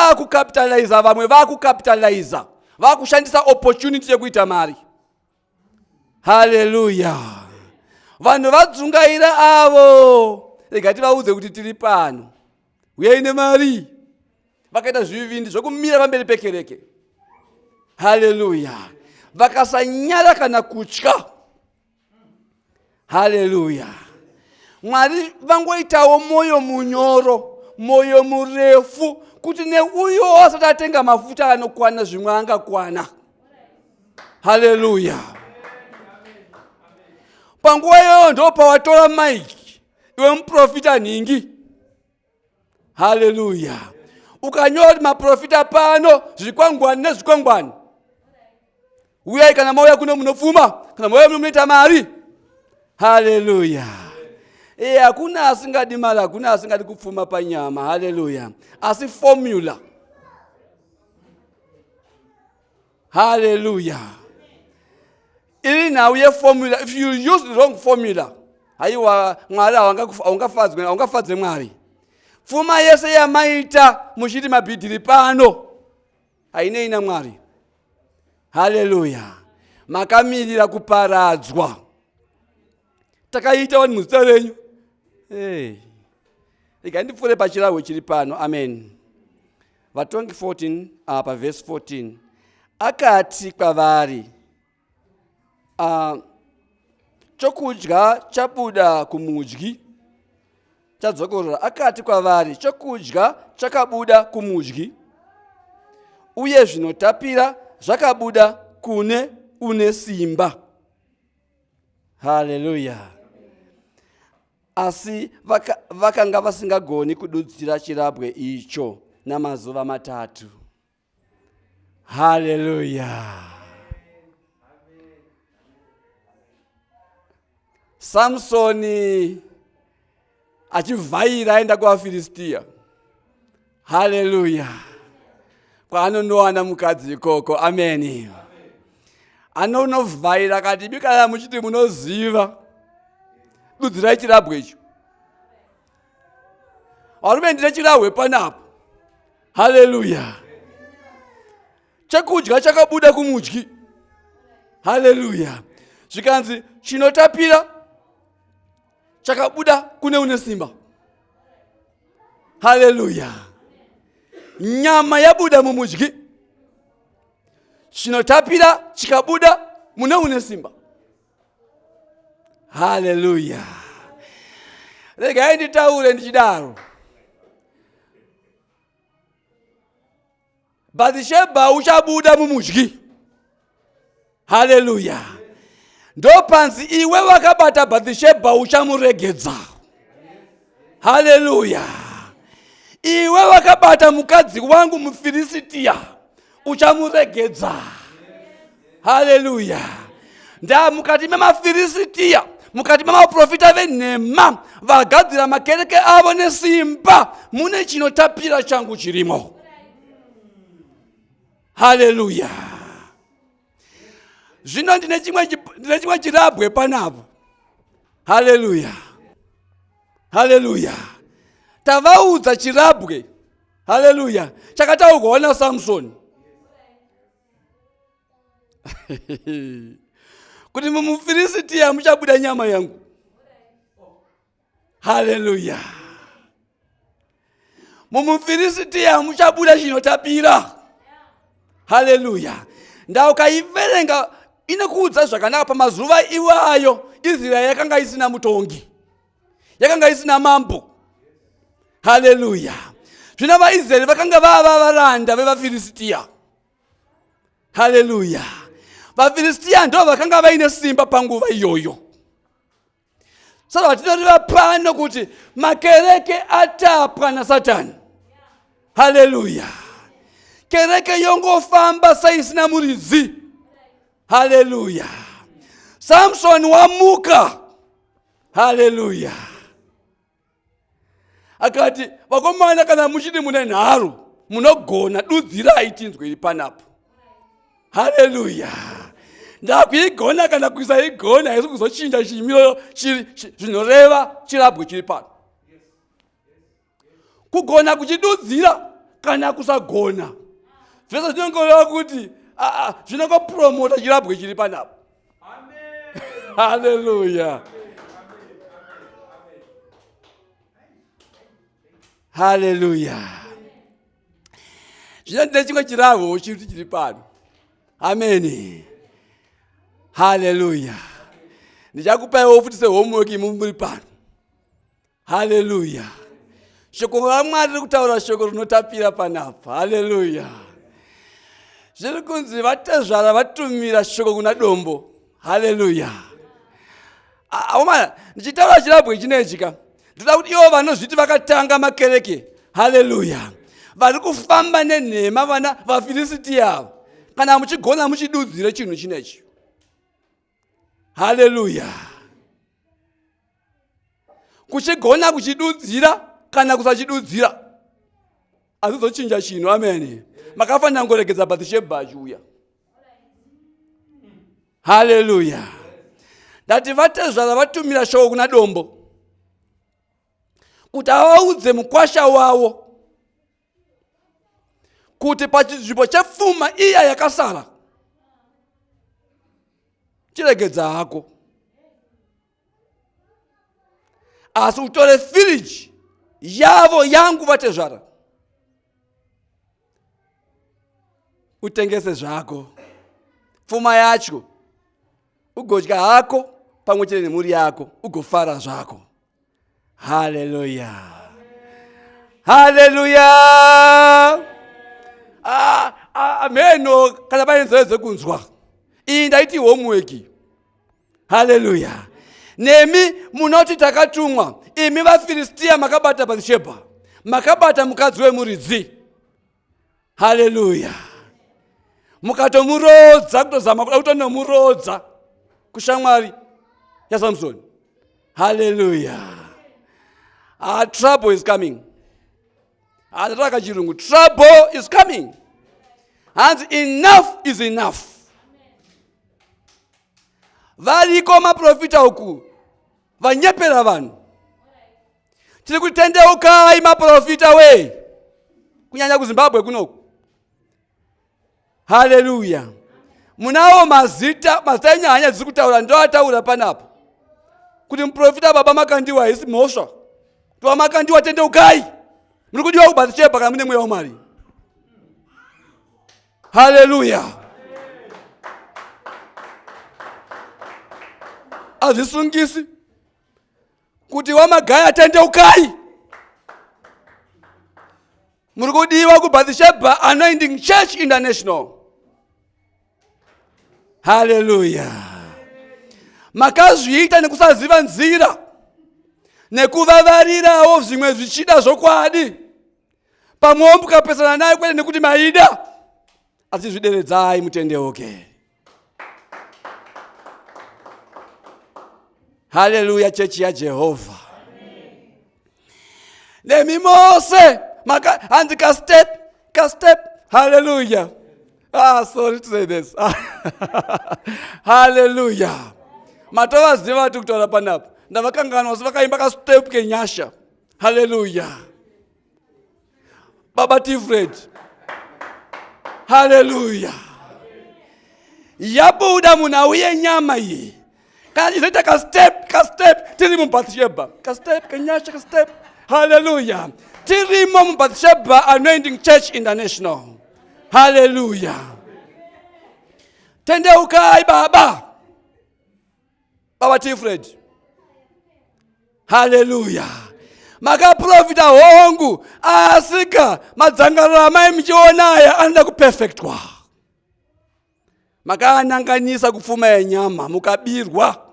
Vaakukapitaliza, vamwe vaakukapitaliza, vaakushandisa opportunity yekuita mari. Haleluya! Vanhu vadzungaira avo, rega tivaudze kuti tiri pano, uyai nemari. Vakaita zvivindi zvokumira pamberi pekereke. Haleluya! Vakasanyara kana kutya. Haleluya! Mwari vangoitawo mwoyo munyoro, mwoyo murefu, kuti neuyo asati atenga mafuta anokwana, zvimwe angakwana. Haleluya! Panguva iyoyo ndo pawatora maiki iwe muprofita nhingi. Haleluya! Ukanyora kuti maprofita pano, zvikwangwani nezvikwangwani, uyai, kana mauya kuno munopfuma, kana mauya muno munoita mari. Haleluya! E, hakuna asingadi mari, hakuna asingadi kupfuma panyama. Haleluya! Asi formula, haleluya, iri nhau yeformula. If you use the wrong formula, haiwa, Mwari haungafadzwe, haungafadze Mwari. Pfuma yese yamaita muchiti mabhidhiri pano hainei naMwari. Haleluya! Makamirira kuparadzwa. Takaita wani muzita renyu. Hey. Rega ndipfuure pachirahwe chiri pano. Amen. Vatongi 14 apa vhesi 14, akati kwavari, chokudya chabuda kumudyi chadzokorora. Akati kwavari, chokudya chakabuda kumudyi, uye zvinotapira zvakabuda kune une simba. Haleluya! Asi vakanga vasingagoni kududzira chirabwe icho namazuva 3. Haleluya! Samsoni achivhaira aenda kuvaFiristiya. Haleluya! Kwaanonowana mukadzi ikoko. Ameni. Anonovhaira akati, bikana muchiti munoziva, dudzirai chirabwe icho. Varume, ndine chirahwe panapo. Haleluya! Chekudya chakabuda kumudyi. Haleluya! Zvikanzi chinotapira chakabuda kune une simba. Haleluya! Nyama yabuda mumudyi, chinotapira chikabuda mune une simba. Haleluya! Regai nditaure ndichidaro, Bhathishebha uchabuda mumudyi. Haleluya! Ndopanzi iwe wakabata Bhathishebha uchamuregedza. Haleluya! Iwe wakabata mukadzi wangu muFilisitiya uchamuregedza. Haleluya! Nda mukati memaFilisitiya, mukati memaprofita venhema vagadzira makereke avo nesimba, mune chinotapira changu chirimo. Haleluya! Zvino ndine chimwe chirabwe panapo. Haleluya! Haleluya! Tavaudza chirabwe, haleluya, chakataurwawo naSamsoni kuti mumuFilisitiya muchabuda nyama yangu. Haleluya! MumuFilisitiya muchabuda chinotapira. Haleluya! Ndaukaiverenga inokuudza zvakanaka. Pamazuva iwayo Israeri yakanga isina mutongi, yakanga isina mambo. Haleluya! Zvino vaIsraeri vakanga vava varanda vevaFilisitiya. Haleluya! VaFilisitiya ndo vakanga vaine simba panguva iyoyo. Saka vatinoreva pano kuti makereke atapwa naSatani. Haleluya! Kereke yongofamba seisina muridzi. Haleluya! Samsoni wamuka. Haleluya! Akati, vakomana, kana muchiti mune nharo, munogona, dudzirai tinzwe iri panapo. Haleluya! Ndakuigona kana kusaigona haisi kuzochinja chimiro zvinoreva chirabwe chiri pano. Kugona kuchidudzira Kana kusagona. Zvese zvinongoreva kuti zvinongopromota chirabwe chiri panapa. Haleluya. Haleluya. Zvino ndine chimwe chirahwo chiri chiri pano. Ameni. Haleluya. Ndichakupaiwo futi sehomework imi muri pano. Haleluya. Shoko raMwari riri kutaura shoko rinotapira panapa. Haleluya. Zviri kunzi vatezvara vatumira shoko kuna dombo. Haleluya. Aomana, ndichitaura chirabwe chinechi ka. Ndoda kuti ivo vanozviti vakatanga makereke. Haleluya. Vari kufamba nenhema vana vaFilisitiya ava. Kana muchigona muchidudzire chinhu chinechi. Haleluya. Kuchigona kuchidudzira kana kusachidudzira azvizochinja chinhu. Ameni. Makafanira kungoregedza Bhathishebha achiuya. Haleluya. Ndati vatezvara vatumira shoko kuna dombo kuti avaudze mukwasha wavo kuti pachinzvimbo chepfuma iya yakasara chiregedza hako asi utore firiji yavo yangu vatezvara utengese zvako pfuma yacho ugodya hako pamwe chete nemhuri yako ugofara zvako. Haleluya, haleluya. Ah, ah, mheno kana paine nzeve dzekunzwa iyi ndaiti homework. Haleluya. Nemi munoti takatumwa, imi vaFiristiya makabata Bathsheba, makabata mukadzi wemuridzi. Haleluya. Mukatomurodza, kutozama kuda kutonomurodza kushamwari yaSamsoni. Haleluya. Ah, trouble is coming. Atataka chirungu. Trouble is coming. Hanzi enough is enough. Variko maprofita uku vanyepera vanhu. Tiri kutendeukai maprofita we, kunyanya kuZimbabwe kunoku. Haleluya. Munawo mazita, mazita enyu hanya dziri kutaura ndoataura panapa kuti muprofita baba Makandiwa haisi mhosva. Tova Makandiwa, tendeukai, muri kudiwa kuBhathsheba kana mune mweya waMwari. Haleluya. Hazvisungisi kuti wamagaya, tendeukai, muri kudiwa kuBhathsheba Anointing Church International. Haleluya. Makazviita nekusaziva nzira nekuvavarirawo zvimwe zvichida zvokwadi. Pamwewo mukapesana naye kwete nekuti maida, asi zvideredzai mutendeuke. Haleluya, chechi yaJehovha. Nemi mose hanzi kastep kastep. Haleluya. Ah, sorry to say this. Haleluya. Matovaziva vati kutaura panapa, ndavakanganwa, asi vakaimba kastep kenyasha. Haleluya. Baba Tifred. Haleluya. Yabuda munhu auye nyama iyi. Kana izoita kastep kastep tiri muBathsheba. Kastep kenyasha kastep. Haleluya. Tirimo muBathsheba Anointing Church International. Haleluya. Tendeukai baba. Baba Tifred. Haleluya. Makaprofita hongu, asika madzangariro amai muchiona aya anoda kuperfectwa. Makaananganisa kupfuma yenyama mukabirwa.